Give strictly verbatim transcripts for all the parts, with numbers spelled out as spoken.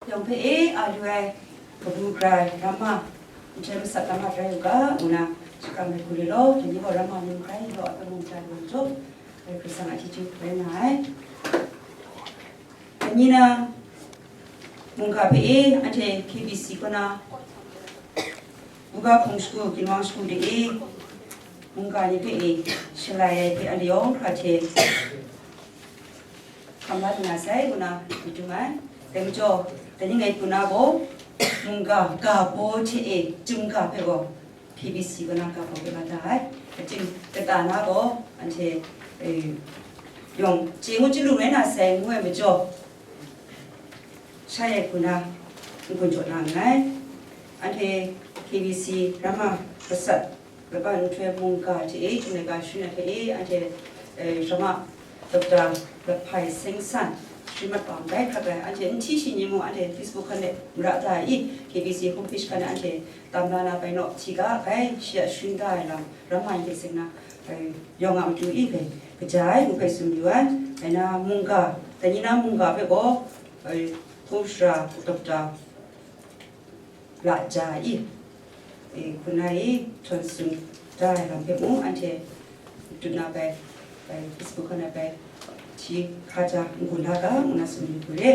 Yawng hpe e a lu ai kabu grai ramma, nhtoi masat lam hta rai u ga, ngu na shakram ai hku re law, dai ni gaw ramma mung grai law, a hpe mung ja lu ai majaw, Karai Kasang a chyeju rai nga ai. Dai ni na mungga hpe e, anhte K B C kaw na, buga hpung shagu, ginwang shagu de e, mungga ni hpe e, shalai ai hpe a layawng hkra hte, hkam la lu na sai, ngu na madung ai. Dai majaw, dai ni ngai hku na gaw, mungga ga baw hte e, chyum ga hpe gaw, K B C kaw na ga baw hpe la da ai. Kating kata na gaw, anhte, eh, yawng chye ngu chyalu rai na sai, ngu ai majaw, sha ai hku na n-gun jaw na nngai. Anhte K B C ramma gasat, laban nhtoi mungga hte e, htingnu ga sharin ai hpe e, anhte, eh, ramma Doctor Lahpai Seng San, Shrimat Bam bai hkrat ai, anhte n hti shi ni mung, anhte Facebook hkan de mara da ai i, K B C home page hkan de anhte tam la na bai naw, hti ga bai, shi a sharin da ai lam, ramma ni hte seng na, eh, yawng a matu i bai, kaja ai, ngu hpe tsun yu ai. Dai na mungga, dai ni na mungga hpe gaw, eh, hpung sara Doctor la ja i, e, hku na i, htawn tsun da ai lam hpe mung, anhte dut na bai, bai, Facebook hkan na bai, hti hka ja n-gun la ga, ngu na tsun yu hku re.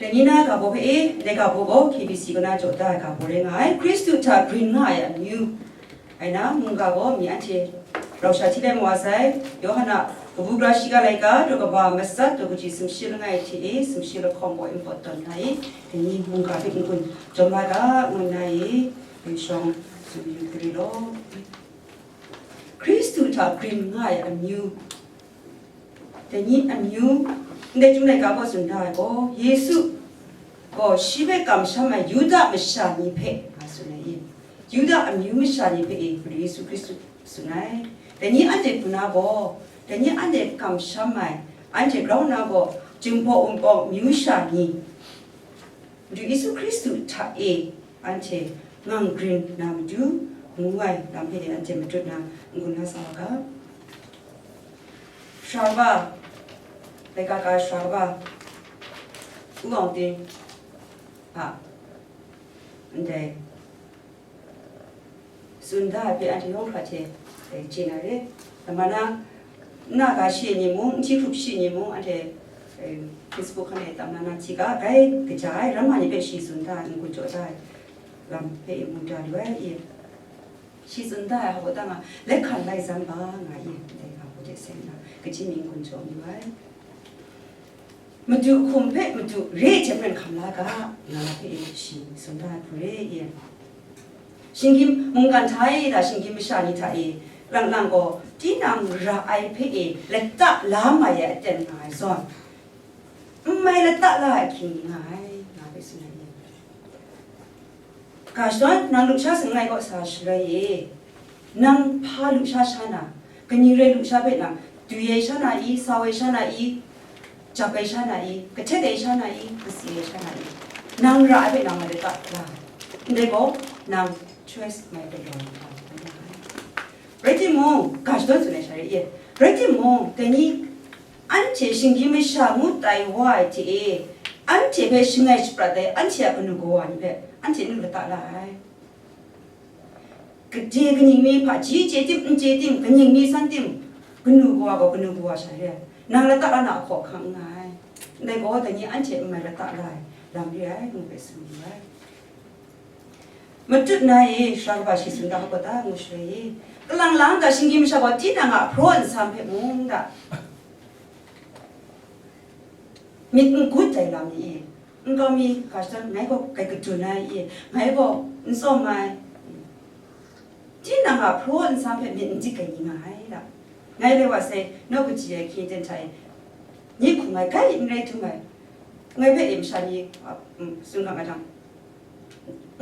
Dai ni na ga baw hpe e, ndai ga baw gaw K B C kaw na jaw da ai ga baw rai nga ai, Hkristu hta grin nga ai amyu. Ai na, mungga gaw mi anhte rau sha hti lai mawa sai, Yawhan a kabu gara shiga laika, daw kaba matsat, daw kaji sumshi langai hte e, sumshi lahkawng gaw npawt tawn na i, dai ni mungga hpe n-gun jawm la ga, ngu nna i, dai shawng tsun yu hku re law. Hkristu hta grin nga ai amyu, dai ni amyu, ndai Chyum laika gaw tsun da ai gaw, Yesu gaw shi hpe kamsham ai Yuda masha ni hpe nga tsun ai i? Yuda amyu masha ni hpe e Madu Yesu Hkristu tsun ai. Dai ni anhte hku na gaw, dai ni anhte kamsham ai, anhte grau nna gaw, Jinghpaw Wunpawng amyu masha ni, Madu Yesu Hkristu hta e anhte ngang grin na matu, ngu ai lam hpe anhte matut na n-gun la sa wa ga. Sara kaba, laika ka sara kaba, Wu Aung Tin a ndai tsun da ai hpe anhte yawng hkra hte, eh, chye na re. Lama na, nna ga shi ni mung, n hti hkrup shi ni mung, anhte, eh, Facebook hkan e tam na na hti ga, bai kaja ai, ramma ni hpe shi tsun da ai, n-gun jaw da ai lam hpe e mu da lu ai, i. Shi tsun da ai hpa dang a, let hkan lai zam ba nga i, ndai ga hku hte seng na, kaji mi n-gun jaw yu ai. Madu hkum hpe Madu re ai hte maren hkam la ga, nga hpe e shi tsun da ai hku re i. Shinggyim mungkan hta e da shinggyim masha ni hta e, lang lang gaw, tinang ra ai hpe e lata la mai ai aten nga ai zawn, n mai lata la ai ahkying ni nga ai, nga hpe tsun ai i. Ga shadawn nang lusha shangai kaw sa shaloi e, nang hpa lusha sha na, kaning rai lusha hpe nang, dwi ai sha na i, sau ai sha na i, jap ai sha na i, kahtet ai sha na i, kasi ai sha na i, nang ra ai hpe nang mai lata la, ndai gaw, nang choice mai galaw na, rai timung, ga shadawn tsun ai sha re ye. Rai timung, dai ni, anhte shinggyim masha ngu tai wa ai hte e, anhte hpe shangai shaprat ai, anhte a kanu kawa ni hpe, anhte nu lata la ai. Gade kaning mi hpaji chye tim, n chye tim, kaning mi san tim, kanu kawa gaw kanu kawa sha re ai. Nang lata la na a hkaw hkang n nga ai. Ndai gaw, dai ni anhte n mai lata la ai lam re ai, ngu hpe tsun yu ai. Matut na e, sara kaba shi tsun da hkawt ta ngu shaloi e, kalang lang ga shinggyim masha gaw tinang a hpraw nsam hpe mung da, myit n gut ai lam ni e, nkau mi ga shadawn ngai gaw kai kadun ai e, ngai gaw n tsawm ai, tinang a hpraw nsam hpe myit n dik ai ni nga ai da. Ngai le wa sai, naw kaji ai hkying ten hta e, ni hku ngai grai n rai htum ai, ngai hpe e masha ni, a, mm, tsun ga nga jang,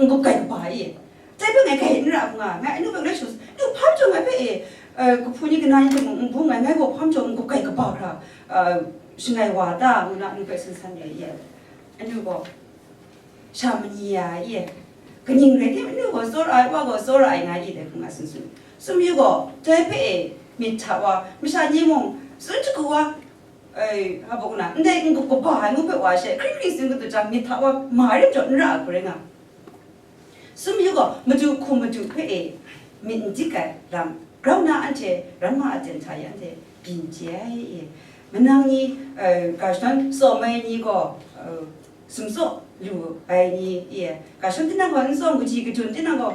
n-gup kai kaba e. Dai hpe ngai kai n ra nga, ngai anu hpe ngai shu, nu hpa majaw ngai hpe e, eh, kahpu ni kana ni hte mung n bung ai, ngai gaw hpa majaw n-gup kai kaba hkra, eh, shangai wa ta, ngu na anu hpe san san re ye. Anu gaw, sha mani ya ye. Kaning rai tim, anu gaw tsawra ai, wa gaw tsawra ai nga ye dai hku nga tsun tsun. Sumyu gaw, dai hpe e, myit hta wa, masha ni mung, tsun shagu wa, Ai, hpa buk na, ndai n-gup kaba ai ngu hpe wa she, hkring hkring tsun kadu jang, myit hta wa ma rim jaw n ra ai hku rai nga. Sum yu gaw, madu hkum madu hpe e, myit n dik ai lam, grau nna anhte ramma aten hta e anhte byin chye ai e. Manang ni, eh, ga shadawn tsaw mai ni gaw, eh, sumtsaw lu ai ni e, ga shadawn tinang gaw n tsaw, kaji kadun tinang gaw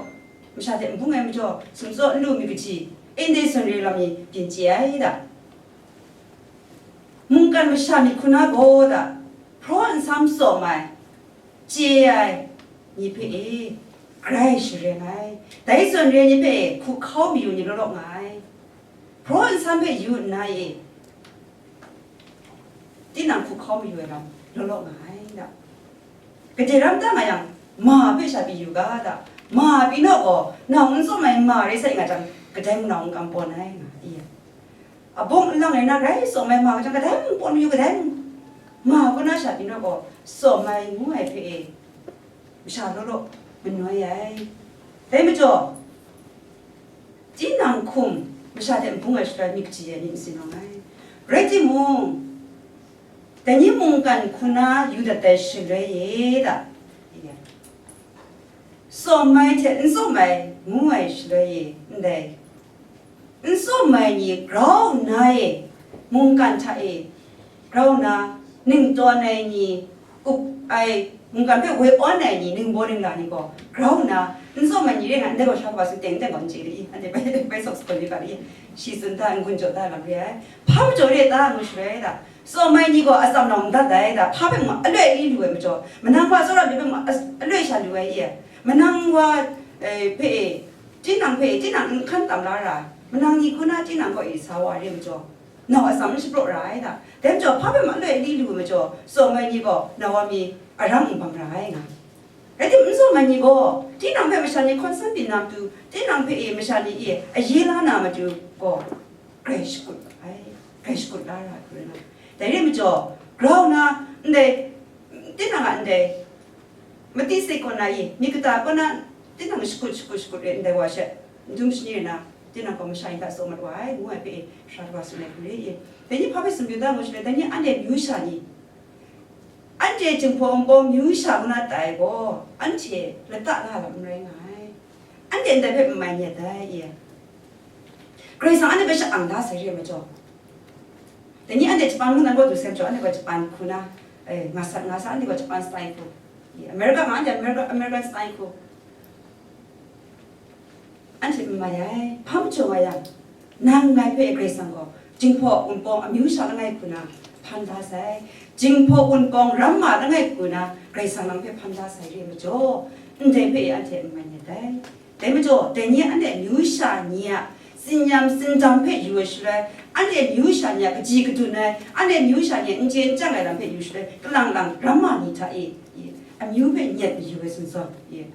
masha hte n bung ai majaw, sumtsaw n lu myit kaji, e ndai zawn re lam ni byin chye ai da. Mungkan masha myit hkuna gaw da, hpraw nsam tsawm ai, chye ai ni hpe e, grai shareng ai, dai zawn re ai ni hpe e, hku hkau mayu ni law law nga ai. Hpraw nsam hpe yu nna e, tinang hku hkau mayu ai lam law law nga ai da. Gade ram da nga yang, ma hpe sha pyi yu ga da. Ma pyi naw gaw, nau n tsawm ai ma rai sai nga jang, kadai mung nau n kam pawn ai nga, i. Abawng nlang rai na, grai tsawm ai ma jang, kadai mung pawn mayu, kadai mung ma kaw na sha pyi naw gaw, tsawm ai ngu ai hpe e, masha law law manoi ai. Dai majaw, tinang hkum masha hte n bung ai shaloi myit kaji ai ni n sin rawng ai. Rai timung, dai ni mungkan hkuna yu dat ai shaloi e da, tsawm ai hte n tsawm ai ngu ai shaloi e, ndai n tsawm ai ni grau nna e, mungkan hta e grau nna, ning tawn ai ni, up ai, mungkan hpe woi awn ai ni, ningbaw ningla ni gaw grau nna, n tsawm ai ni rai nga, ndai gaw sha kaba tsun teng teng gaw n chye de i, anhte bai, bai sawk sakon ni ga de i, shi tsun hta, n-gun jaw hta lam re ai, hpa majaw re ta ngu shaloi da, tsawm ai ni gaw atsam nau n dat ai da, hpa hpe mung aloi ali lu ai majaw, manang wa tsawra mi hpe mung as-, aloi sha lu ai i, manang wa, eh, hpe e, tinang hpe e, tinang n hkan tam la ra ai, manang ni hkuna tinang kaw e sa wa re majaw, nau atsam n shapraw ra ai da. Dai majaw, hpa hpe mung aloi ali lu ai majaw, tsawm ai ni gaw nau wa mi arang n bang ra ai nga. Rai timung, n tsawm ai ni gaw, tinang hpe masha ni hkawn san byin na matu, tinang hpe e masha ni e aye la na matu gaw, grai shakut ai, grai shakut la ra ai hku rai na. Dai re majaw, grau nna, ndai, tinang a ndai, mati se kaw na i, myit kata kaw na, tinang shakut, shakut, shakut re ndai wa she, n dum shani re na, tinang gaw masha ni hta tsaw mat wa ai, ngu ai hpe e, sara hkaba tsun ai hku re i. Dai ni hpa hpe tsun pyi da ngu shaloi, dai ni anhte myu sha ni, anhte Jinghpaw Wunpawng myu sha ngu na tai gaw, anhte lata la lam n rai nga ai. Anhte ndai hpe n mai nyet ai, i. Karai Kasang anhte hpe sha-ang da sai re ai majaw, dai ni anhte Japan mungdan kaw du sai majaw, anhte gaw Japan hku na, eh, nga sat nga sa, anhte gaw Japan style hku. I, America nga, anhte America, American style hku. Anhte n mai ai, hpa majaw nga yang, nang ngai hpe Karai Kasang gaw, Jinghpaw Wunpawng amyu sha langai hku na hpan da sai, Jinghpaw Wunpawng ramma langai hku na Karai Kasang nang hpe hpan da sai re ai majaw, ndai hpe anhte n mai nyet ai. Dai majaw, dai ni anhte amyu sha ni a tsinyam tsindam hpe yu ai shaloi, anhte amyu sha ni a kaji kadun ai, anhte amyu sha ni a n chye n chyang ai lam hpe yu shaloi, kalang lang ramma ni hta e, i, amyu hpe nyet mayu ai sumsawng, i,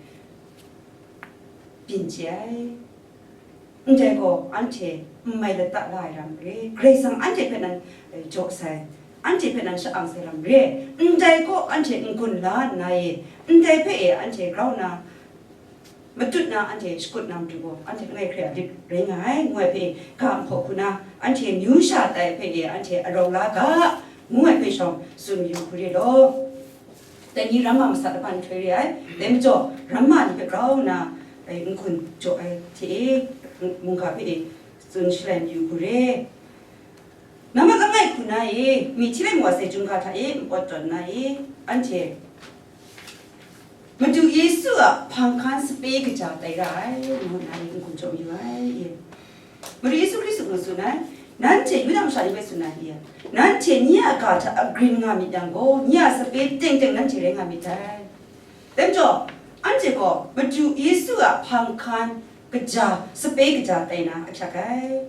byin chye ai. Ndai gaw anhte n mai lata la ai ram re, Karai Kasang anhte hpe nan, eh, jaw sai, anhte hpe nan sha-ang sai lam re, ndai gaw anhte n-gun la nna e, ndai hpe e anhte grau nna, matut na anhte shakut na matu gaw, anhte langai hkrai a lit rai nga ai, ngu ai hpe ga nhpaw hku na, anhte myu sha tai hpe e anhte arau la ga, ngu ai hpe shawng tsun yu hku re law. Dai ni ramma masat laban nhtoi re ai, dai majaw, ramma ni hpe grau nna, ai, n-gun jaw ai hte e, mungga hpe e tsun shalai mayu hku re. Nambat langai hku na e, myihtoi masai chyum ga hta e npawt tawn na e, anhte Madu Yesu a hpang hkan sape kaja tai ra ai, ngu nna e n-gun jaw mayu ai. Madu Yesu Hkristu gaw tsun ai, nanhte Yuda masha ni hpe tsun ai, nanhte nye a ga hta agrin nga myit yang gaw, nye a sape teng teng nanhte rai nga myit dai. Dai majaw, anhte gaw Madu Yesu a hpang hkan kaja, sape kaja tai na ahkyak ai.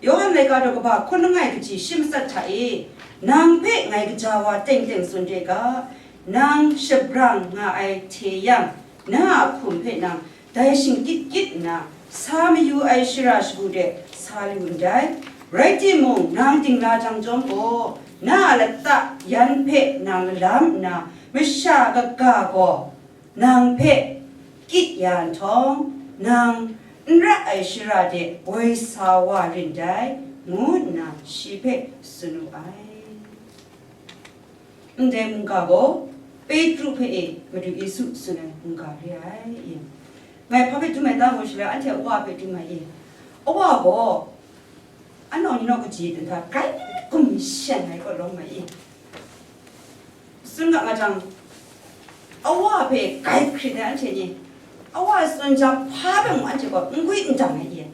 Yawhan laika daw kaba hkun langai kaji shi matsat hta e, nang hpe ngai kaja wa teng teng tsun re ga, nang shabrang nga ai hte yang, na a hkum hpe nang dai shingkyit kyit nna, sa mayu ai shara shagu de sa lu ndai. Rai timung, nang dingla jang chyawm gaw, na a lata yan hpe nang lalam nna, masha kaga gaw nang hpe kyit ya nhtawm, nang n ra ai shara de woi sa wa rin dai, ngu nna shi hpe tsun wu ai. Ndai mungga gaw Petru hpe e Madu Yesu tsun ai mungga re ai. Ngai hpa hpe dum ai ta ngu shaloi, anhte a wa hpe dum ai i? A wa gaw, anau ni naw kaji hta grai gumshen ai kaw lawm ai i? Tsun ga nga jang, a wa hpe grai hkrit ai anhte ni, a wa tsun jang hpa hpe mung anhte gaw n gwi n dang ai i?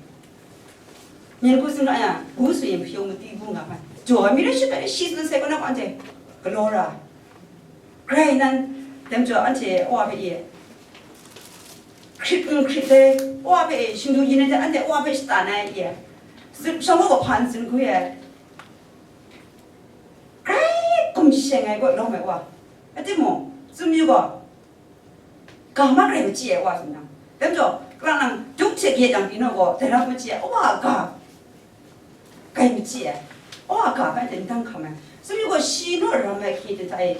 Myen hku tsun ga ya, gu su yin hpyu mati bu nga hpan, jaw ai mi rai shut ai, shi tsun sai kaw na gaw anhte galaw ra. Grai nan, dai majaw anhte a wa hpe e hkrit n hkrit dai, a wa hpe e shingdu yin ai hte anhte a wa hpe shatan ai e, shawng gaw hpa n tsun hku e, grai gumshen ai kaw lawm ai wa, a timung, tsun yu gaw, ga ma grai machyi ai wa tsun yang, dai majaw, kalang nang, duk hte gye yang pyi naw gaw, dai ram machyi ai, a wa a ga, grai machyi ai, a wa a ga hpe dai ndang hkam ai, tsun yu gaw, shi naw ram ai hkye hta e,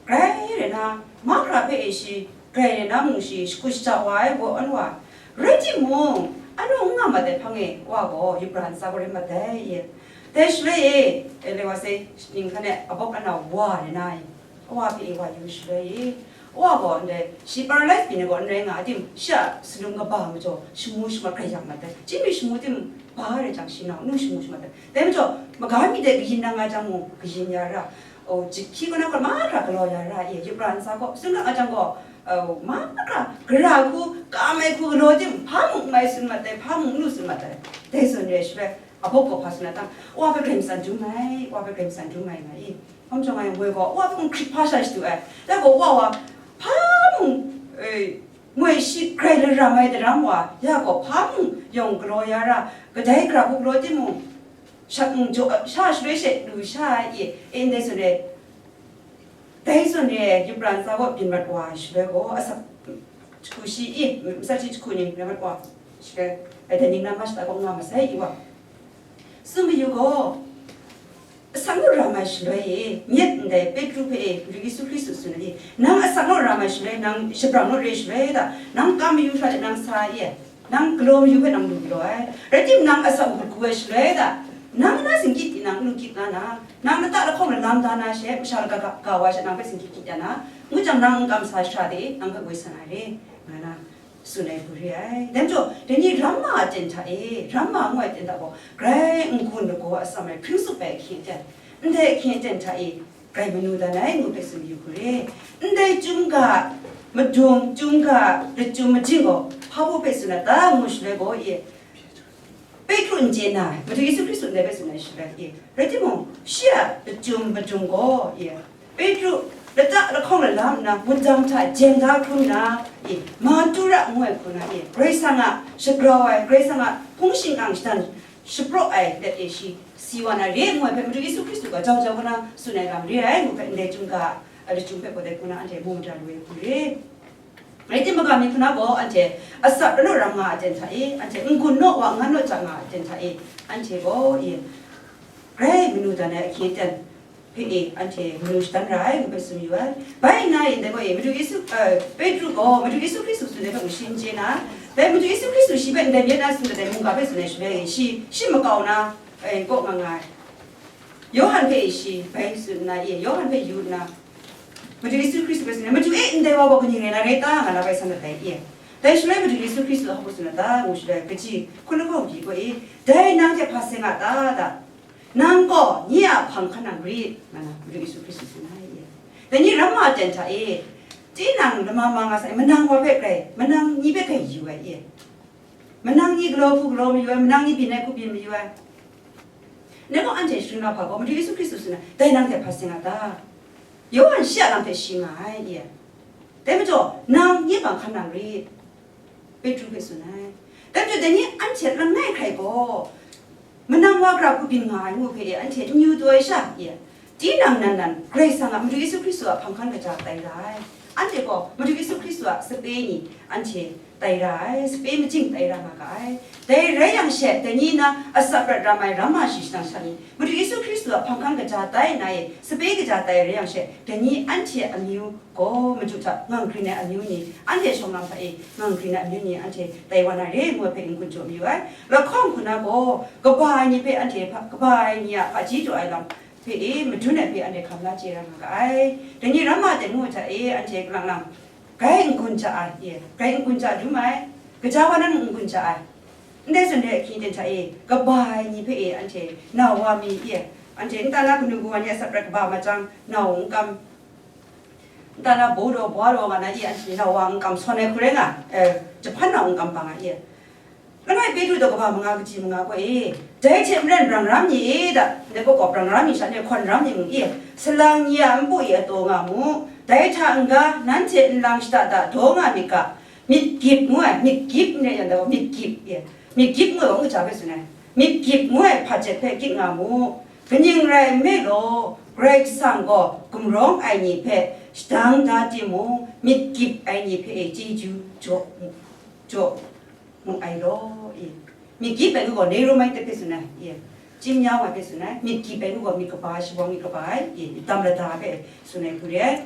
grai rai na, mahkra hpe e shi, grai rai na mung shi, shakut shaja wa ai gaw, anu wa, rai timung, anu n nga mat ai hpang e, wa gaw, yup ra ntsa gaw rai mat ai, dai shaloi e, e, le wa sai, ning hkan e, abawk ana wa rai na e, a wa hpe e wa yu shaloi e, a wa gaw ndai, shi paralyze byin ai gaw n rai nga ai tim, shi a salum kaba majaw shamu shamat grai yak mat ai, chyeju shamu tim ba rai jang, shi nau nu shamu shamat ai, dai majaw, maga mi de kayin na nga jang mung, kayin ya ra, o, jahki kaw na gaw mahkra galaw ya ra e, yup ra ntsa gaw, tsun ga nga jang gaw, o, mahkra, gara hku, kam ai hku galaw tim, hpa mung n mai tsun mat ai, hpa mung n lu tsun mat ai, dai zawn re ai shaloi, abawk gaw hpa tsun na tam, wa hpe grai matsan dum ai, wa hpe grai matsan dum ai nga i? Hkawm jawng ai moi gaw, wa hpe mung hkrit hpa sha shadu ai. Dai gaw, wa wa, hpa mung, e, moi shi grai laram ai daram wa, ya gaw, hpa mung yawng galaw ya ra, kadai gara hku galaw timung, sha, mm, jaw, sha shaloi she lu sha ai e, e, ndai zawn e, dai zawn e, yup ra ntsa gaw byin mat wa ai shaloi gaw, asak jahku shi i, matsat shi jahku ning rai mat wa ai shaloi, e, dai ning na ma shata gaw nga masai i wa. Tsun mayu gaw, asak naw ram ai shaloi e, myit ndai Petru hpe e, Madu Yesu Hkristu tsun ai, nang asak naw ram ai shaloi, nang shabrang naw re shaloi da, nang kam mayu hkra de nang sa e, nang galaw mayu hpe nang lu galaw ai, rai timung, nang asak hkut gu ai shaloi da, nang na singkyit tinang n lu kyit nga na, nang lata lahkawng lalam da na she, masha lagaga ga wa she nang hpe singkyit kyit ya na, ngu jang nang n kamsa shara de, nang hpe woi san ai re, nga na. Tsun ai hku re ai. Dai majaw, dai ni ramma a ten hta e, ramma ngu ai ten hta gaw, grai n-gun lagaw atsam ai hpring tsup ai ahkying aten, ndai ahkying aten hta e, grai manu dan ai ngu hpe tsun yu hku re. Ndai chyum ga, madung, chyum ga, lachyum majing gaw, hpa baw hpe tsun ai ta ngu shaloi gaw e, Petru n chye na ai, Madu Yesu Hkristu ndai hpe tsun ai shaloi e, rai timung, shi a lachyum madung gaw e, Petru lata lahkawng lalam nna, mudam hta jeng da hkrum nna, e, Martura ngu ai hku na e, Karai Kasang a shagrau ai, Karai Kasang a hpung shingkang shadan shapraw ai let e shi si wa na re ngu ai hpe, Madu Yesu Hkristu gaw jau jau hku na tsun ai lam re ai ngu hpe, ndai chyum ga, a, lachyum hpe gaw dai hku na anhte mu mada lu ai hku re. Rai timung, magam ni hku na gaw anhte asak ram naw ram nga a ten hta e, anhte n-gun naw wa ngan naw ja nga a ten hta e, anhte gaw e, grai manu dan ai ahkying aten hpe e, anhte manu shadan ra ai ngu hpe tsun yu ai. Bai nna e, ndai gaw e, Madu Yesu, eh, Petru gaw Madu Yesu Hkristu tsun ai hpe mung shi n chye na, dai Madu Yesu Hkristu shi hpe ndai myit na tsun ai mungga hpe tsun ai shaloi e, shi, shi makau na, eh, kaw nga nga ai. Yawhan hpe shi bai tsun nna e, Yawhan hpe yu nna, Madu Yesu Hkristu hpe tsun ai, Madu e, ndai wa gaw kaning rai na rai ta? Nga na bai san dat ai e. Dai shaloi Madu Yesu Hkristu hpa tsun ai ta ngu shaloi, kaji hkun lahkawng pyi gaw e, dai nang hte hpa seng a ta, da? Nang gaw nye a hpang hkan nang rit, nga na Madu Yesu Hkristu tsun ai e. Dai ni ramma a ten hta e, tinang lama ma nga sai, manang wa hpe grai, manang ni hpe grai yu ai e. Manang ni galaw hku galaw mayu ai, manang ni byin ai hku byin mayu ai. Ngai gaw anhte sharin na hpa gaw, Madu Yesu Hkristu tsun ai, dai nang hte hpa seng a ta? Yawhan shi a lam hpe shi nga ai, e. Dai majaw, nang nye hpang hkan nang rit, Petru hpe tsun ai. Dai majaw, dai ni anhte langai hkrai gaw, manang wa gara hku byin nga ai ngu hpe e, anhte n yu taw ai sha, e. Tinang nan nan, Karai Kasang a Madu Yesu Hkristu a hpang hkan kaja tai ra ai. Anhte gaw Madu Yesu Hkristu a sape ni anhte tai ra ai, sape majing tai ra nga ga ai. Dai rai yang she, dai ni na asak rat ram ai ramma shi shadang sha ni, Madu Yesu Hkristu a hpang hkan kaja tai nna e, sape kaja tai rai yang she, dai ni anhte amyu gaw madu hta ngang grin ai amyu ni, anhte shawng lam hta e ngang grin ai amyu ni anhte tai wa na re ngu ai hpe n-gun jaw mayu ai. Lahkawng hku na gaw, kaba ai ni hpe anhte hpa, kaba ai ni a hpaji jaw ai lam, hpe e, madun ai hpe anhte hkam la chye ra nga ga ai. Dai ni ramma ten ngu hta e, anhte kalang lang, grai n-gun ja ai, e, grai n-gun ja dum ai, gaja wa nan n-gun ja ai. Ndai zawn re ai hkying ten hta e, kaba ai ni hpe e, anhte nau wa mi, e, anhte nta na kanu kawa ni a asak prat kaba ma jang, nau n kam, nta na bo daw bwa daw nga na, e, anhte nau wa n kam sawn ai hku rai nga, e, jahpan nau n kam bang ai, e. Langai Petru daw kaba manga kaji manga gaw e, dai hte maren brang ram mi e da, ndai gaw gaw brang ram mi sha ne hkawn ram mi mu e, salang ni a npu e a taw nga mu, dai hta n-ga nanhte nlang shada da daw nga myit ga, myit gyip ngu ai, myit gyip n rai yang dai gaw myit gyip e, myit gyip ngu ai gaw n kaja hpe tsun ai, myit gyip ngu ai hpajet hpe gyit nga mu, kaning rai nme law, Karai Kasang gaw gumrawng ai ni hpe shadang da timung, myit gyip ai ni hpe e chyeju jaw mu, jaw mu ai law, e. Myit gyip ai ngu gaw, narrow minded hpe tsun ai, e. Chyim ya wa hpe tsun ai, myit gyip ai ngu gaw, myit kaba ai, shawng myit kaba ai, e, dam lada hpe tsun ai hku re ai.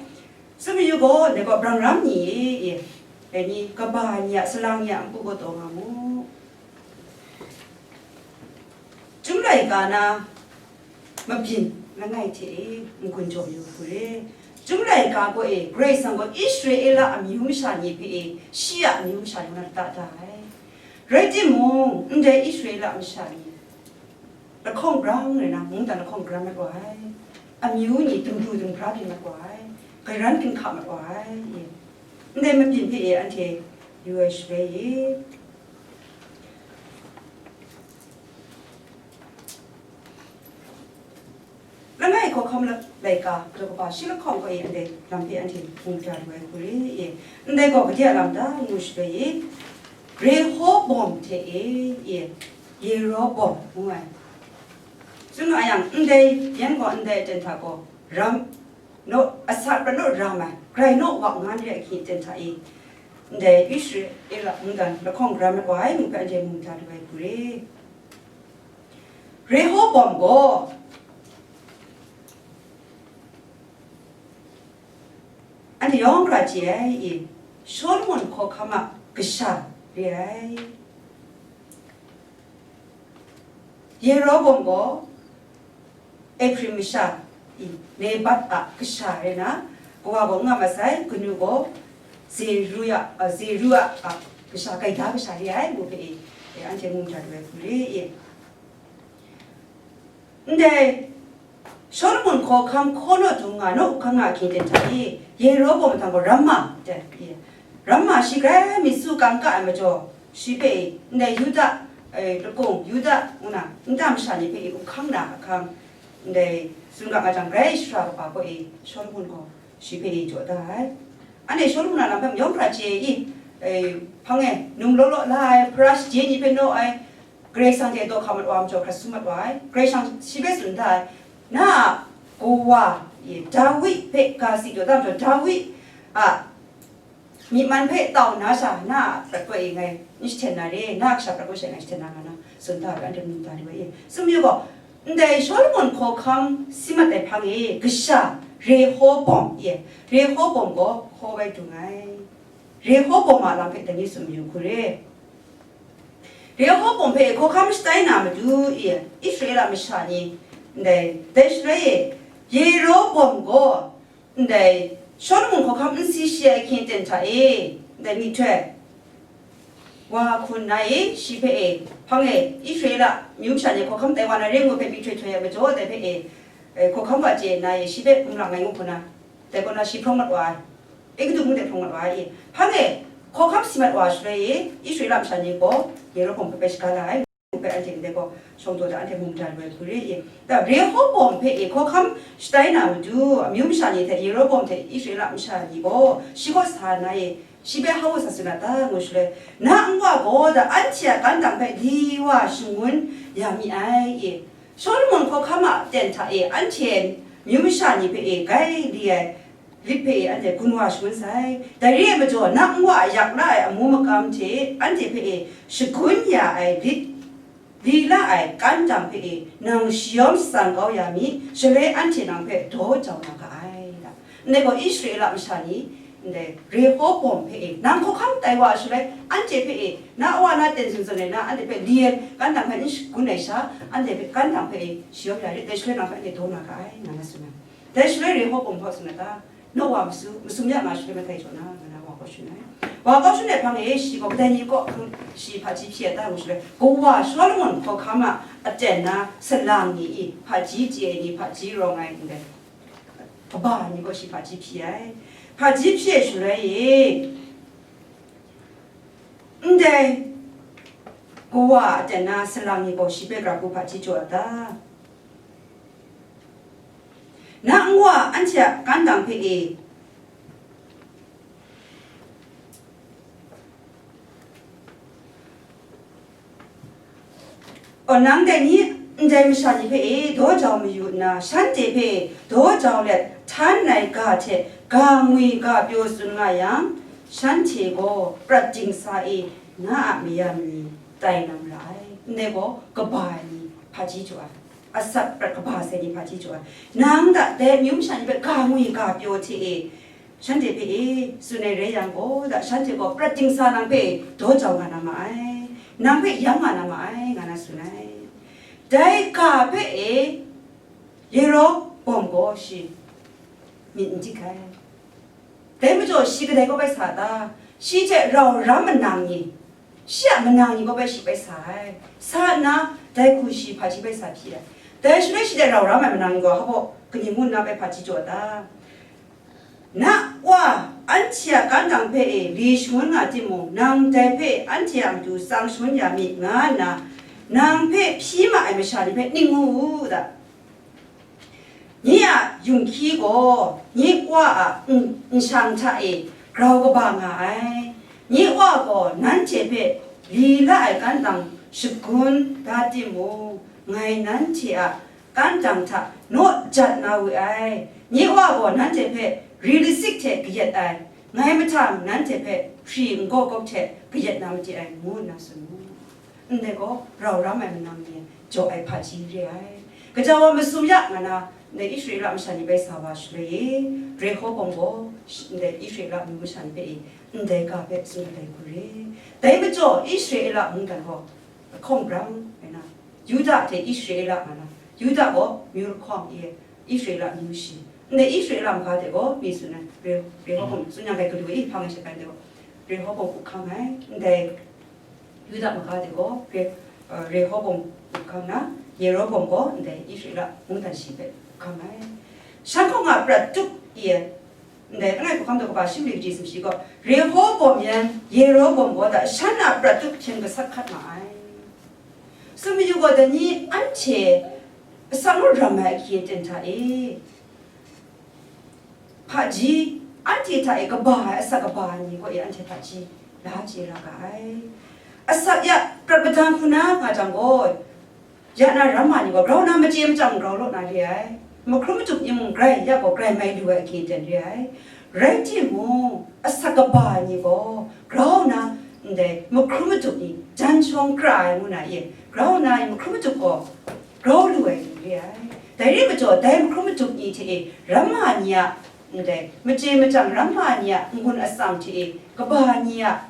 Tsun mayu gaw, ndai gaw brang ram ni, e, e, dai ni, kaba ai ni a, salang ni a npu gaw taw nga mu. Chyum laika na, mabyin langai hte e n-gun jaw yu hku re. Chyum laika gaw e, Karai Kasang gaw Israela amyu masha ni hpe e, shi a amyu masha ni na lata da ai. Rai timung, ndai Israela masha ni lahkawng brang rai na, mungdan lahkawng brang mat wa ai, amyu ni dingdu dinghpra byin mat wa ai, garan ginhka mat wa ai, ndai mabyin hpe e anhte yu ai shaloi e, langai hkawhkam la-, laika daw kaba shi lahkawng gaw e, ndai lam hpe anhte mu mada lu ai hku re e. Ndai gaw gade a lam ta ngu shaloi e, Rehobom hte e, e, Yerobom ngu ai. Tsun nga yang, ndai yan gaw ndai aten hta gaw ram naw, asak prat naw ram ai, grai naw wa nga n re ai hkying aten hta e, ndai Israela mungdan lahkawng ram mat wa ai ngu hpe anhte mu mada lu ai hku re. Rehobom gaw anhte yawng hkra chye ai, e, Solomon hkawhkam a kasha re ai. Yerobom gaw Ephraim masha, e, Nebat a kasha rai na, kawa gaw n nga masai, kanu gaw Zeruya, a, Zeruya a kasha, gaida kasha re ai ngu hpe, e, e, anhte mu mada lu ai hku re, e. Ndai Solomon hkawhkam hkaw naw dung nga naw, hkang nga hkying ten hta e, Yerobom mahtang gaw Ramma, e, Ramma shi grai mi tsu kangka ai majaw, shi hpe e, ndai Yuda, e, lakung, Yuda ngu na, nta masha ni hpe e, up hkang na ahkang, ndai tsun ga nga jang, grai shara kaba gaw e, Solomon gaw shi hpe e jaw da ai. Anhte Solomon a lam hpe mayawng hkra chye i, e, hpang e num law law la ai, hpara shaje ni hpe naw ai, Karai Kasang hte daw hkam mat wa majaw, hkrat sum mat wa ai. Karai Kasang shi hpe tsun da ai, na a kawa, e, Dawi hpe ga si jaw da majaw, Dawi a myi man hpe tau nna sha, na a prat kawai e ngai n shahten na re, na a kasha prat kawai sha ngai shahten na nga na, tsun da ai, anhte mu mada lu ai e. Tsun mayu gaw, ndai Solomon hkawhkam si mat ai hpang e, kasha Rehobom, e, Rehobom gaw hkaw bai dung ai. Rehobom a lam hpe dai ni tsun mayu hku re. Rehobom hpe hkawhkam shatai na matu, e, Israela masha ni, ndai, dai shaloi e, Yerobom gaw, ndai, Solomon hkawhkam n si shi ai hkying ten hta e, ndai myihtoi wa hkun na e, shi hpe e, hpang e, Israela myu masha ni hkawhkam tai wa na re ngu hpe myihtoi htoi ai majaw, dai hpe e, e, hkawhkam wa chye nna e, shi hpe hkum lang ai ngu hku na, dai kaw na shi hprawng mat wa ai. Egutu mung de hprawng mat wa ai e. Hpang e, hkawhkam si mat wa shaloi e, Israela masha ni gaw Yerobom hpe bai shaga la ai, ngu hpe anhte ndai gaw shawng taw da, anhte mu mada lu ai hku re e. Da, Rehobom hpe e hkawhkam shatai na matu, amyu masha ni hte Yerobom hte Israela masha ni gaw shi kaw sa nna e, shi hpe hau sa tsun na ta, ngu shaloi, na nwa gaw da, anhte a kantang hpe di wa shangun ya mi ai e. Solomon hkawhkam a ten hta e, anhte myu masha ni hpe e, grai li ai lit hpe e anhte gun wa shangun sai. Dai re ai majaw, na nwa a yak la ai amu makam hte anhte hpe e shagun ya ai lit, li la ai kantang hpe e nang shayawm shatsang kau ya mi, shaloi anhte nang hpe daw jau na ga ai. Ndai gaw Israela masha ni ndai Rehobom hpe e, nang hkawhkam tai wa shaloi, anhte hpe e, na wa na ten zun zun ai na, anhte hpe li ai, kan dang hpe n shagun ai sha, anhte hpe kan dang hpe e, shayawm ya rit, dai shaloi nang hpe anhte daw na ga ai, nga na tsun ai. Dai shaloi Rehobom hpe tsun ai ta, naw wa masu, masum ya nga shaloi matai jaw na, nga na wa kau shun ai. Wa kau shun ai hpang e, shi gaw kadai ni kaw hkrum shi hpaji hpyi ai ta ngu shaloi, kawa Solomon hkawhkam a aten na salang ni i hpaji chye ai ni, hpaji rawng ai ndai kaba ni gaw shi hpaji hpyi ai. Hpaji hpyi ai shaloi e, ndai kawa a aten na salang ni gaw shi hpe gara hku hpaji jaw ai ta? Na nwa anhte a kan dang hpe e, o, nang dai ni, ndai masha ni hpe e daw jau mayu nna, shanhte hpe daw jau let htan ai ga hte ga ngwi ga pyaw tsun nga yang, shanhte gaw prat dingsa e na a mayam ni tai na mara ai. Ndai gaw kaba ai ni hpaji jaw ai, asak prat kaba sai ni hpaji jaw ai. Nang da dai amyu masha ni hpe ga ngwi ga pyaw hte e, shanhte hpe e tsun ai rai yang gaw, da shanhte gaw prat dingsa nang hpe daw jau nga na ma ai, nang hpe yang nga na ma ai, nga na tsun ai. Dai ga hpe e Yerobom gaw shi myit n dik ai. Dai majaw shi kadai kaw bai sa ta? Shi hte rau ram manang ni, shi a manang ni kaw bai shi bai sa ai. Sa nna, dai hku shi hpaji bai sa hpyi ai. Dai shaloi shi hte rau ram ai manang ni gaw hpa kaning ngu nna bai hpaji jaw ta? Na wa anhte a kan dang hpe e li shangun nga timung, nang dai hpe anhte a matu tsang shangun ya mi, nga nna nang hpe hpyi ma ai masha ni hpe ning ngu u da. Nye a yunghki gaw nye wa a n-, nshang hta e grau kaba nga ai. Nye wa gaw nanhte hpe li la ai kan dang shagun da timung, ngai nanhte a kan dang hta naw jat na we ai. Nye wa gaw nanhte hpe ri lasik hte kayat ai, ngai mahtang nanhte hpe hpri n gaw gawk hte kayat na made ai, ngu nna tsun mu. Ndai gaw rau ram ai manang ni jaw ai hpaji re ai. Gaja wa masum ya nga na, ndai Israela masha ni bai sa wa shaloi e, Rehobom gaw sh-, ndai Israela myu masha ni hpe e, ndai ga hpe tsun ai hku re. Dai majaw Israela mungdan gaw lahkawng brang ai na, Yuda hte Israela nga na, Yuda gaw myu lahkawng e, Israela myu shi. Ndai Israela maga de gaw mi tsun ai, Re-, Rehobom tsun yang, dai galoi e hpang ai shat bai de gaw, Rehobom up hkam ai. Ndai Yuda maga de gaw Re-, uh, Rehobom up hkam na, Yerobom gaw ndai Israela mungdan shi hpe up hkam ai. Shan kaw nga prat tup i ai, ndai langai hkawhkam daw kaba shi mali kaji sumshi gaw, Rehobom yan Yerobom gaw da shan a prat tup hpyen gasat hkat ma ai. Tsun mayu gaw, dai ni anhte asak nu ram ai ahkyen ten hta e, hpaji, anhte hta e kaba ai asak kaba ni gaw e anhte hpaji la chye ra ga ai. Asak ya prat madan hku na nga jang gaw, ya na ramma ni gaw grau na machye machyang grau law na re ai. Mahkrum matup ni mung grai ya gaw grai mai lu ai ahkyen ten re ai. Rai timung, asak kaba ni gaw grau na ndai mahkrum matup ni jan shawng kra ai ngu na e, grau na e mahkrum matup gaw grau lu ai ni re ai. Dai re majaw, dai mahkrum matup ni hte e ramma ni a, ndai machye machyang ramma ni a n-gun atsam hte e kaba ni a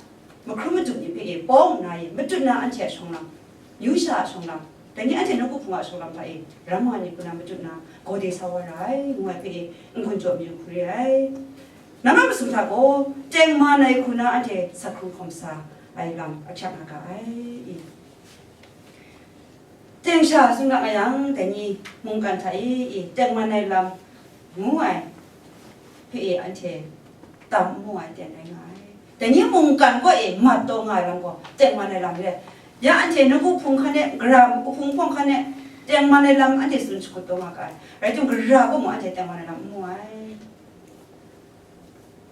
mahkrum matup ni hpe e pawng nna e matut na anhte a shawng lam, yu sha a shawng lam, dai ni anhte nawku hpung a shawng lam hta e ramma ni hku na matut na gawde sa wa ra ai, ngu ai hpe e n-gun jaw mayu hku re ai. Nang a masum hta gaw tengman ai hku na anhte sa hkrum hkawm sa ai lam ahkyak nga ga ai. Teng sha tsun ga nga yang, dai ni mungkan hta e, e, tengman ai lam ngu ai hpe e anhte tam n mu ai ten rai nga ai. Dai ni mungkan kaw e mat taw nga ai lam gaw tengman ai lam re ai. Ya anhte nawku hpung hkan e, gara hpung hpawng hkan e tengman ai lam anhte tsun shakut taw nga ga ai. Rai timung, gara gaw mung anhte tengman ai lam n mu ai.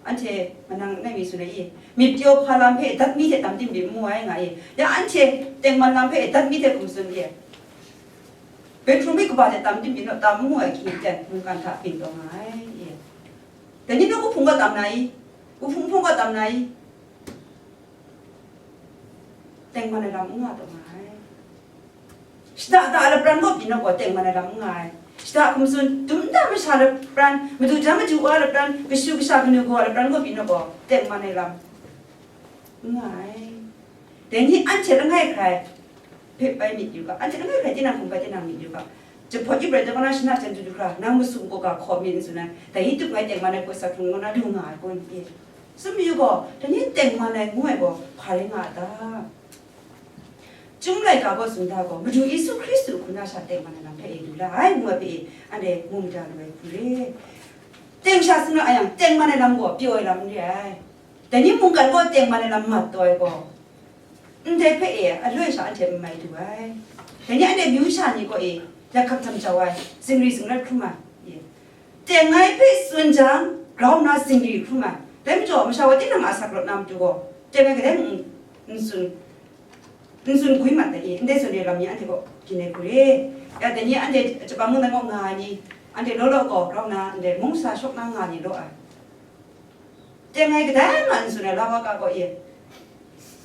Anhte manang langai mi tsun ai i, myit pyaw hpa lam hpe dat mi hte tam tim byin mu ai nga i, ya anhte tengman lam hpe dat mi hte hkum tsun i, bedroom mi kaba hte tam tim byin naw, tam mu ai hkying ten mungkan hta byin taw nga ai i. Dai ni nawku hpung kaw tam na i, wuhpung hpung kaw tam na i, tengman ai lam n nga taw nga ai. Shada da ai lapran kaw byin na gaw tengman ai lam n nga ai. Shada hkum tsun, dum nta masha lapran, madu jan madu wa lapran, kashu kasha kanu kawa lapran gaw pyi naw gaw, tengman ai lam n nga ai. Dai ni anhte langai hkrai hpe bai myit yu ga, anhte langai hkrai tinang hkum bai tinang myit yu ga. Jahpawt yup rai taw, kana shana jan du du hkra, nang masum kaw ga hkaw myit n tsun ai, dai ni tup ngai tengman ai hku sa hkrung ngu na lu nga ai kun? E, tsun mayu gaw, dai ni tengman ai ngu ai gaw, hpa rai nga a ta? Chyum laika gaw tsun da gaw, Madu Yesu Hkristu hku na sha tengman ai lam hpe e lu la ai, ngu ai hpe e, anhte mu mada lu ai hku re. Teng sha tsun ra ai yang, tengman ai lam gaw pyaw ai lam n re ai. Dai ni mungkan gaw tengman ai lam mat taw ai gaw, ndai hpe e, aloi sha anhte n mai du ai. Dai ni anhte myu sha ni gaw e, ya hkap htam jau ai, zingri zingrat hkrum ai, e, teng ai hpe tsun jang, grau nna zingri hkrum ai. Dai majaw, masha wa tinang a asak rawt na matu gaw, teng ai kadai mung n tsun, n tsun gwi mat ai, e, ndai tsun re lam ni anhte gaw byin ai hku re. Ya, dai ni anhte Japan mung dan gaw nga ai ni, anhte law law gaw, grau nna ndai mung sa shawk na nga ni law ai. Teng ai kadai ma n tsun ai, la wa ka gaw e,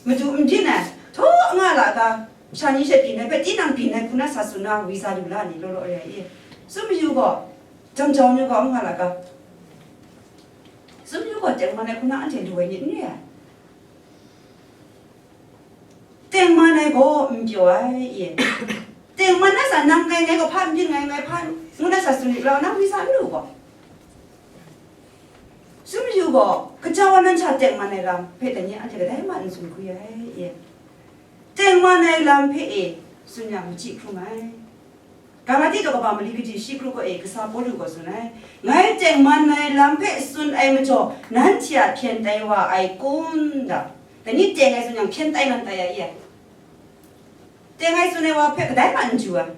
madu n byin ai, htaw nga la ga, sha ni she byin ai hpe, tinang byin ai hku na sa tsun na, wi sa lu la ni, law law re ai e. Tsun mayu gaw, jam jau ni gaw, nga la ga, tsun mayu gaw, tengman ai hku na anhte lu ai ni n re ai. Tengman ai gaw n pyaw ai, e. Tengman na sa, nang ngai, ngai gaw hpa n byin, ngai, ngai hpa, ngu na sa tsun yu la, nang wi sa n lu gaw. Tsun mayu gaw, kaja wa nan sha tengman ai lam hpe dai ni anhte kadai ma n tsun hkru ai, e. Tengman ai lam hpe e, tsun yang, machyi hkrum ai. Galati daw kaba mali kaji shi kru gaw e, kasa Pawlu gaw tsun ai, ngai tengman ai lam hpe tsun ai majaw, nanhte a hpyen tai wa ai kun da? Dai ni teng ai tsun yang, hpyen tai nan tai ai, e. Teng ai tsun ai wa hpe kadai ma n ju ai.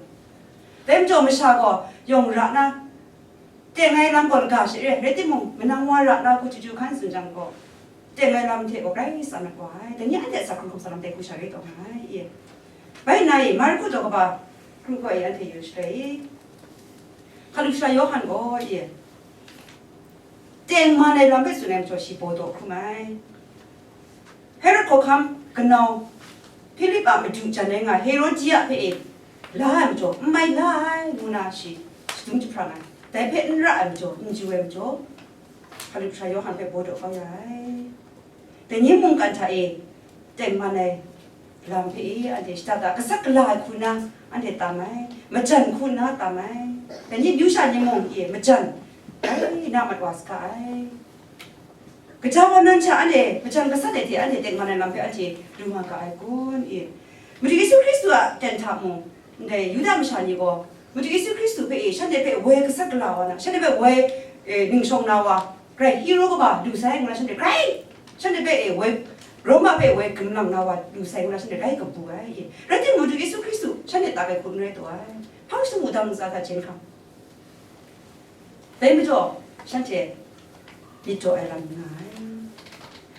Dai majaw, masha gaw yawng ra na, teng ai lam gaw laga she re, rai timung, manang wa ra na hku chyeju hkan tsun jang gaw, teng ai lam hte gaw grai tsan mat wa ai. Dai ni anhte a sa hkrung hkum sa lam dai hku sha re taw nga ai, e. Bai nna e, Marku daw kaba hkru gaw e, anhte yu shaloi e, Hkalup Sara Yawhan gaw e, tengman ai lam hpe tsun ai majaw, shi baw daw hkrum ai. Herod hkawhkam kanau Hpilip a madu jan ai nga Herodia hpe e la ai majaw, n mai la ai, ngu na shi shadum jahprang ai. Dai hpe n ra ai majaw, n ju ai majaw, Hkalup Sara Yawhan hpe baw daw kau ya ai. Dai ni mungkan hta e tengman ai lam hpe e, anhte shada da, kasak kala ai hku na anhte tam ai, majan hku na tam ai. Dai ni myu sha ni mung e majan, dai na mat wa saga ai. Gaja wa nan sha anhte majan gasat ai hte anhte tengman ai lam hpe anhte lu nga ga ai kun? E, Madu Yesu Hkristu a ten hta mung, ndai Yuda masha ni gaw Madu Yesu Hkristu hpe e, shanhte hpe woi gasat gala wa na, shanhte hpe woi, e, ningshawng na wa, grai hero kaba lu sai ngu na shanhte grai, shanhte hpe e woi, Roma hpe woi gumlang na wa lu sai ngu na shanhte grai kabu ai. E, rai timung, Madu Yesu Hkristu shanhte tak ai hku n rai taw ai. Hpang shingkang wudang ntsa hta hkyen hkrang. Dai majaw, shanhte myit jaw ai lam nga ai.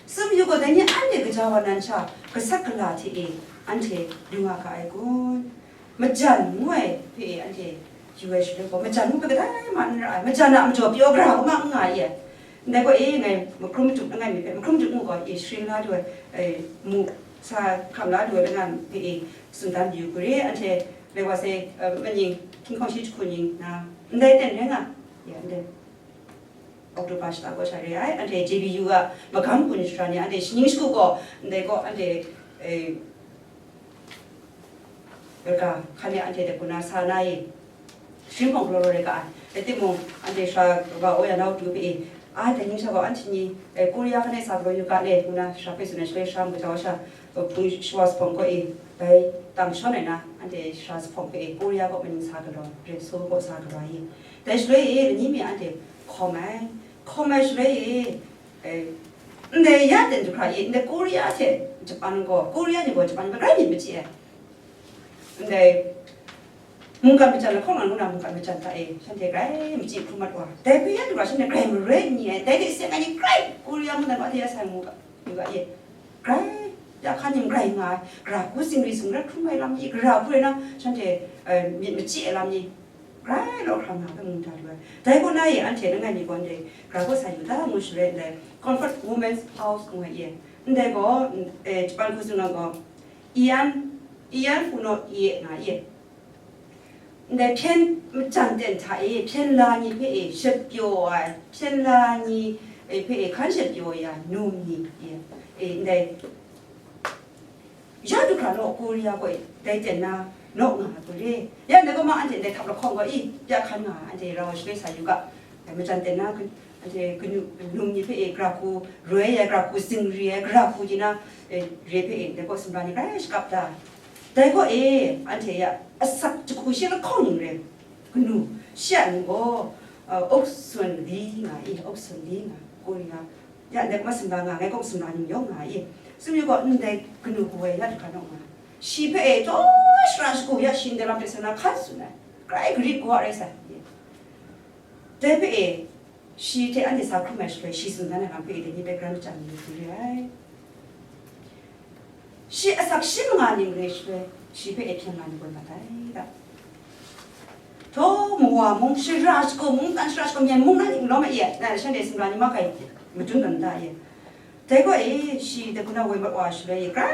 Tsun mayu gaw, dai ni anhte gaja wa nan sha gasat gala hte e anhte lu nga ga ai kun? Majan ngu ai hpe e anhte yu ai shaloi gaw, majan ngu hpe kadai ma n ra ai, majan a majaw pyaw gara hku ma n nga ai. Ndai gaw e, ngai mahkrum matup langai mi hpe, mahkrum matup ngu gaw e, sharin la du ai, e, mu sa hkam la du ai langai mi hpe e, tsun dan yu hku re, anhte rai wa sai, e, maning, hkying hkawng shi jahku ning na, ndai ten rai nga, ya, ndai October shata gaw sha re ai, anhte J B U a magam kun shara ni, anhte shaning shagu gaw, ndai gaw, anhte, e, raka hkan e anhte de kuna sa na e, shingkawng galaw law rai ga ai. Rai timung, anhte sara kaba Oya Nau Tu hpe e, a, dai ning sha gaw anhte ni, e, Korea hkan e sa galaw yu ga le, ngu na sara hpe tsun ai shaloi, sara mung gaja wa sha, e, hpung shawa zuphpawng gaw e, bai tam shawn ai na, anhte sara zuphpawng hpe e, Korea kaw maning sa galaw, re, Seoul kaw sa galaw ai. Dai shaloi e, lani mi anhte hkawm ai, hkawm ai shaloi e, e, ndai ya ten du hkra e, ndai Korea hte Japan gaw, Korea ni gaw Japan ni hpe grai myit machyi ai. Ndai mungkan majan lahkawng lang ngu na mungkan majan hta e, shanhte grai machyi hkrum mat wa. Dai hpe ya du hkra shanhte grai maroi n ni ai, dai hte seng ai ni grai Korea mungdan wa hte ya sai ngu ga, yu ga e. Grai, ya hkan ning grai nga ai, gara hku zingri zingrat hkrum ai lam ni, gara hku rai na shanhte, e, myit machyi ai lam ni, grai law hkra nga ai hpe mu da lu ai. Dai kaw na e anhte langai mi gaw ndai gara kaw sa yu da ngu shaloi ndai Comfort Women's House ngu ai e. Ndai gaw, e, Japan hku tsun gaw, Ian, Ian Funo Ie nga e. Ndai hpyen majan ten hta e, hpyen la ni hpe e shapyaw ai, hpyen la ni e hpe e hkan shapyaw ya num ni e, e ndai ya du hkra naw Korea gaw e dai ten na naw nga ai hku re. Ya ndai gaw ma anhte ndai hkap lahkawng gaw i pya hkan nga ai, anhte rau shaloi sa yu ga, dai majan ten na anhte kanu num ni hpe e gara hku roi ai, gara hku zingri ai, gara hku di na e, re hpe e ndai gaw sumla ni grai shakap da. Dai gaw e, anhte ya asak jahku shi lahkawng ning rai, kanu, shi a mying gaw, uh, Auk Sun Li nga i, Auk Sun Li nga, Korea, ya ndai masumla nga, ngai gaw masumla ning yawng nga i, sumyu gaw ndai kanu hku woi ya du hkra naw nga, shi hpe e taw shara shagu ya shi ndai lam hte sa na hkan tsun ai, grai garit gaw rai sai. Dai hpe e, shi hte anhte sa hkrum ai shaloi, shi tsun dan ai lam hpe e dai ni hpe grai majan ni hku re ai. Shi asak shi manga ning re shaloi, shi hpe e hpyen la ni gaw mat ai da. Htaw, mawa mung, shara shagu mung, tan shara shagu myen mung na ning lawm ai e, na shanhte sumla ni ma kai madun dan da e. Dai gaw e, shi dai hku na woi mat wa shaloi e, grai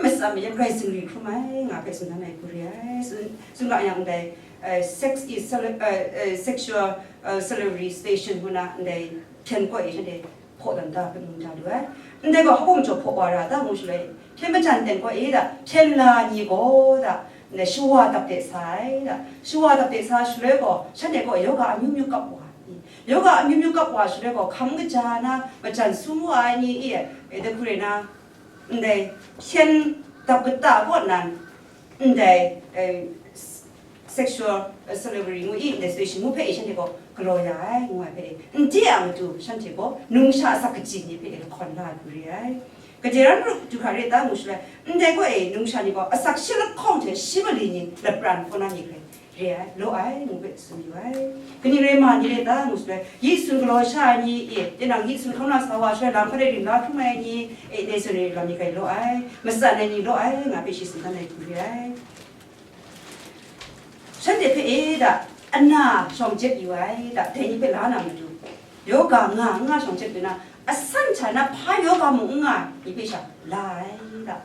matsam mayan, grai zingri hkrum ai, nga hpe tsun dan ai hku re ai. Tsun, tsun ga yang dai, eh, sex is sele-, eh, eh, sexual, eh, slavery station ngu na ndai hpyen gaw e, shanhte hpaw dan da hpe mu da lu ai. Ndai gaw hpa majaw hpaw wa ra ta ngu shaloi, hpyen majan ten gaw e da, hpyen la ni gaw da, ndai shawa dap de sa ai da, shawa dap de sa shaloi gaw, shanhte gaw yoga amyu myu kap wa ai, yoga amyu myu kap wa shaloi gaw, hkam kaja na majan sum wa ai ni e, e dai hku re na, ndai hpyen dap kata kaw nan, ndai, eh, sexual, eh, slavery ngu i, ndai situation ngu hpe e shanhte gaw galaw ya ai, ngu ai hpe e, n de a matu shanhte gaw numsha asak kaji ni hpe e lahkawn la ai hku re ai. Kaje ran ru du hkra re ta ngu shaloi, ndai gaw e numsha ni gaw asak shi lahkawng hte shi mali ni lapran hkaw na ni hpe re ai, law ai, ngu hpe tsun yu ai. Kaning rai ma ni re ta ngu shaloi, yi sun galaw sha ai ni e, tinang yi sun hkam na sa wa shaloi lam hpa de rim la hkrum ai ni e, ndai sun re lam ni hkrai law ai, matsan ai ni law ai, nga hpe shi tsun dan ai hku re ai. Shanhte hpe e da, ana shawng jep yu ai da, dai ni hpe la na matu, yoga nga n nga shawng jep yu na, asan hta na hpa yoga mung n nga ni hpe sha la ai da.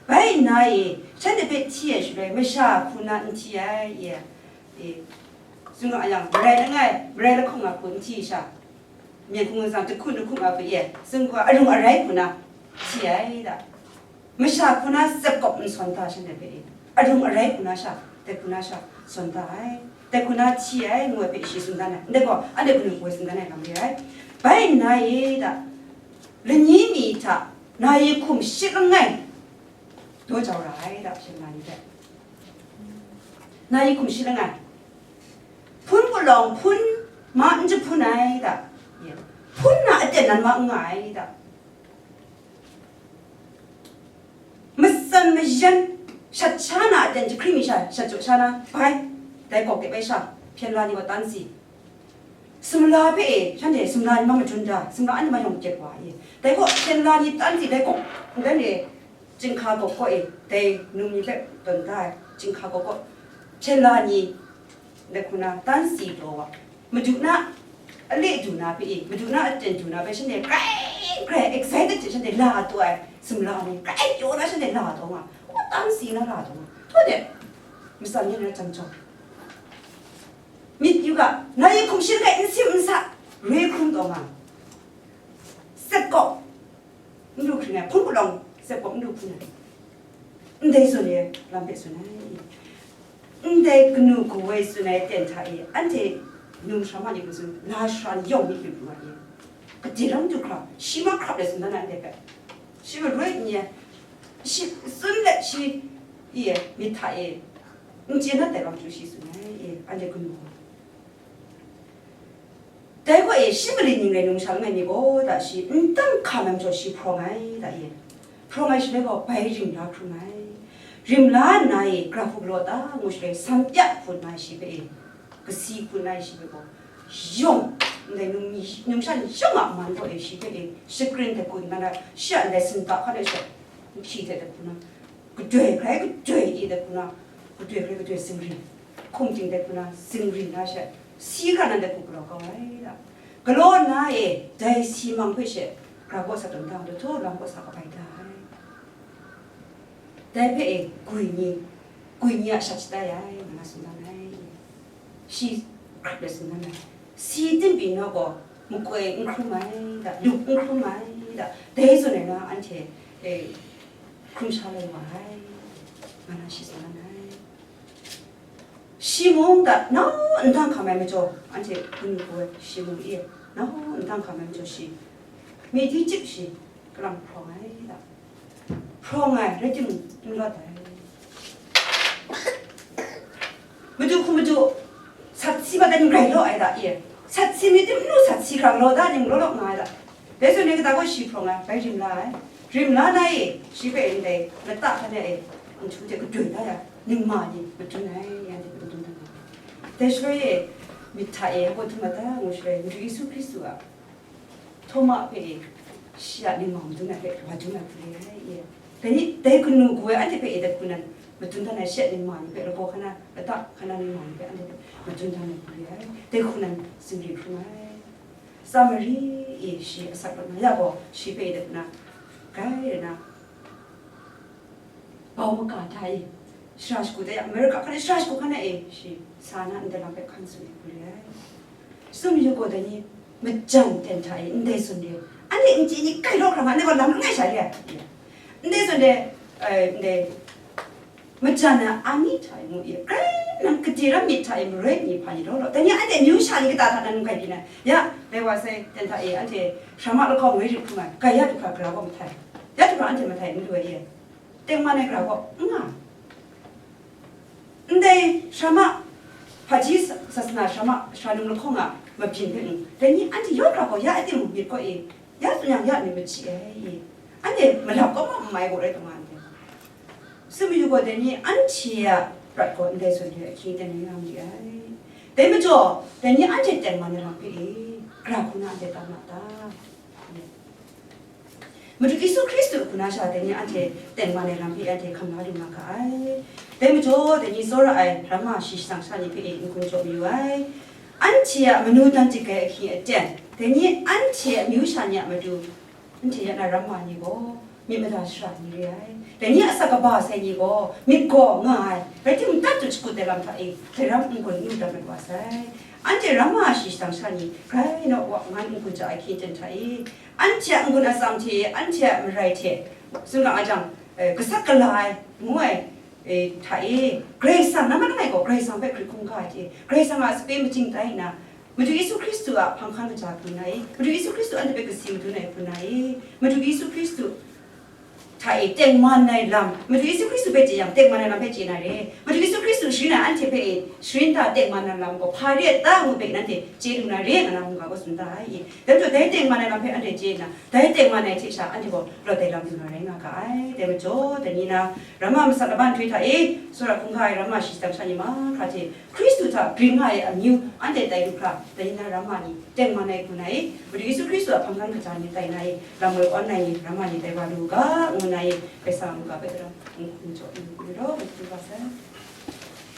Bai nna e, shanhte hpe hti ai shaloi, masha hku na n hti ai e, e, tsun nga yang, marai langai, marai lahkawng a hku n hti sha, myen hkung nsang jahku jahku a hku e, tsun hku arung arai hku na hti ai da. Masha hku na tsep kawp n sawn ta shanhte hpe e, arung arai hku na sha, dai hku na sha sawn ta ai, dai hku na hti ai, ngu ai hpe shi tsun dan ai. Ndai gaw, anhte kanu hku woi tsun dan ai lam re ai. Bai nna e da, lani mi hta, na yi hkum shi langai daw jau ra ai da, hpyen la ni hpe. Na yi hkum shi langai. Hpun palawng hpun ma n jahpun ai da. Hpun na aten nan ma n nga ai da. Matsan mayan, shat sha na aten jahkring mi sha, shat jaw sha na, bai, dai kawk de bai sha, hpyen la ni gaw tan si. Sumla hpe e, shanhte sumla ni ma majun da, sumla anhte ma yawng kyet wa e. Dai gaw hpyen la ni tan si, dai kawk, ndai ni, chyinghka kawk kaw e, dai num ni hpe tawn da ai, chyinghka kawk kaw, hpyen la ni, dai hku na, tan si taw wa, Madu na a le du na hpe e, Madu na aten du na hpe shanhte grai, grai excited hte shanhte la taw ai, sumla ni grai pyaw na shanhte la taw nga, o, tan si na la taw nga, htaw de, matsan ni na jang jawng. Myit yu ga, na yi hkum shi langai n sim n sa, re hkrum taw nga. Tsep kawp n du hkring ai, hpun palawng tsep kawp n du hkring ai. Ndai zawn e lam hpe tsun ai. Ndai kanu hku woi tsun ai ten hta e, anhte numsha ma ni hpe tsun, la sara ni yawng myit yu pru ai. Gade lam du hkra, shi ma hkrap let tsun dan ai ndai hpe. Shi maroi n ye, shi tsun let shi, i e, myit hta e, n chye na dai lam hte shi tsun ai, e, anhte kanu hku. Dai gaw e, shi mali ning rai numsha langai mi gaw, da shi, n tam hkam ai majaw shi hprawng ai, da e. Hprawng ai shaloi gaw, bai rim la hkrum ai. Rim la nna e, gara hku galaw ta ngu shaloi, sam pya hpun ai shi hpe e, kasi hpun ai shi hpe gaw, yawng, ndai num-, numsha ni yawng a man gaw e, shi hpe e, shakrin hte gun na, shi a ndai sinta hkan e she, nhpyi hte dai hku na, gadoi hkrai gadoi e dai hku na, gadoi hkrai gadoi zingri, hkum ting dai hku na, zingri na she, si hkra nan dai hku galaw kau ai da. Galaw nna e, dai si mang hpe she, gara kaw sa tawn da, dai htaw lam kaw sa kabai da ai. Dai hpe e, gwi ni, gwi ni a shat shatai ai, nga tsun dan ai. Shi hkrat let tsun dan ai. Si tim pyi naw gaw, makoi n hkrum ai da, lup n hkrum ai da, dai zawn ai na anhte, eh, hkrum sha lai wa ai, nga na shi tsun dan ai. Shi mung da, nau n dang hkam ai majaw, anhte hkun lu ai, shi mung e, nau n dang hkam ai majaw shi, mi di chyip shi, kalang hprawng ai da. Hprawng ai, rai timung, n lawt ai. Madu hku madu, sat si mat ai n rai law ai da e. Sat si mi tim n lu sat si hkra galaw da, ning law law nga ai da. Dai zawn ni kata gaw shi hprawng ai, bai rim la ai. Rim la na e, shi hpe ndai, lata hkan e, nhtu hte kadun da ya, ningma ni madun ai, yan hte madun da nga ai. Dai shaloi e, myit hta e, hpa htum mat da, ngu shaloi, Madu Yesu Hkristu a Htawma hpe e, shi a ningmang madun ai hpe wa dun ai hku re ai e. Dai ni, dai kanu kaw ai anhte hpe e, dai hku nan madun dan ai shi a ningmang ni hpe, lagaw hkan na, lata hkan na ningmang ni hpe anhte hpe madun dan ai hku re ai. Dai hku nan zingri hkrum ai. Samari e shi asak rawt na ya gaw, shi hpe e dai hku na, grai rai na, bau maka hta e, shara shagu hta e, America hkan e, shara shagu hkan e, shi sa na ndai lam hpe hkan tsun ai hku re ai. Tsun mayu gaw, dai ni majan ten hta e, ndai zawn de, anhte n chye ni kai law hkra nga, ndai gaw lam langai sha re ai. Ndai zawn de, eh, ndai majan na ani hta e ngu e, grai nang gade ram myit hta e maroi ni hpa ni law law, dai ni anhte amyu sha ni kata hta na ngu grai byin ai. Ya, dai wa sai, ten hta e, anhte Rama lahkawng woi rit hkrum ai, grai ya du hkra gara gaw mahtai, ya du hkra anhte mahtai n lu ai e. Tengman ai gara gaw n nga. Ndai Rama, Hpaji sa-, sasana Rama, Sara num lahkawng a mabyin hpe n, dai ni anhte yawt hkra gaw ya ai timung myit kaw e, ya tsun yang ya myit machyi ai e. Anhte malap kau ma n mai gaw rai taw nga ndai. Tsun mayu gaw, dai ni anhte a prat gaw ndai zawn re ai hkying ten rai nga ma li ai. Dai majaw, dai ni anhte tengman ai lam hpe e, gara hku na anhte tam na ta? Madu Yesu Hkristu hku na sha dai ni anhte tengman ai lam hpe anhte hkam la lu nga ga ai. Dai majaw, dai ni tsawra ai Rama shi shatsang sha ni hpe e n-gun jaw mayu ai. Anhte a manu dan dik ai ahkying aten, dai ni anhte a amyu sha ni a matu, anhte ya na Rama ni gaw myit mada shara ni re ai. Dai ni a asak kaba sai ni gaw myit gaw nga ai. Rai timung, tat tu shakut ai lam hta e, dai ram n-gun n lu dat mat wa sai. Anhte Rama shi shatsang sha ni, grai naw wa ngan n-gun ja ai hkying ten hta e, anhte a n-gun atsam hte, anhte a marai hte, tsun ga nga jang, eh, gasat gala ai, ngu ai, eh, hta e, Karai Kasang, na ma langai gaw, Karai Kasang hpe hkrit hkungga ai hte, Karai Kasang a sape majing tai nna, Madu Yesu Hkristu a hpang hkan kaja hku nna e, Madu Yesu Hkristu anhte hpe kasi madun ai hku nna e, Madu Yesu Hkristu hta e tengman ai lam, Madu Yesu Hkristu hpe chye yang, tengman ai lam hpe chye na re. Madu Yesu Hkristu sharin ai anhte hpe e, sharin hta tengman ai lam gaw hpa re a ta ngu hpe nanhte chye lu na re, nga na mungga gaw tsun da ai. Dai majaw, dai tengman ai lam hpe anhte chye nna, dai tengman ai hte sha anhte gaw lawt ai lam lu na rai nga ga ai. Dai majaw, dai ni na, Rama masat laban nhtoi hta e, tsawra hkungga ai Rama shi shatsang sha ni mahkra hte, Hkristu hta gring nga ai amyu anhte tai lu hkra, dai ni na Rama ni tengman ai hku nna e, Madu Yesu Hkristu a hpang hkan kaja ni tai nna e, lam woi awn ai ni Rama ni tai wa lu u ga, ngu nna e, Karai Kasang a mungga hpe daram n-gun jaw n-gun jaw, n-gun jaw, n-gun jaw,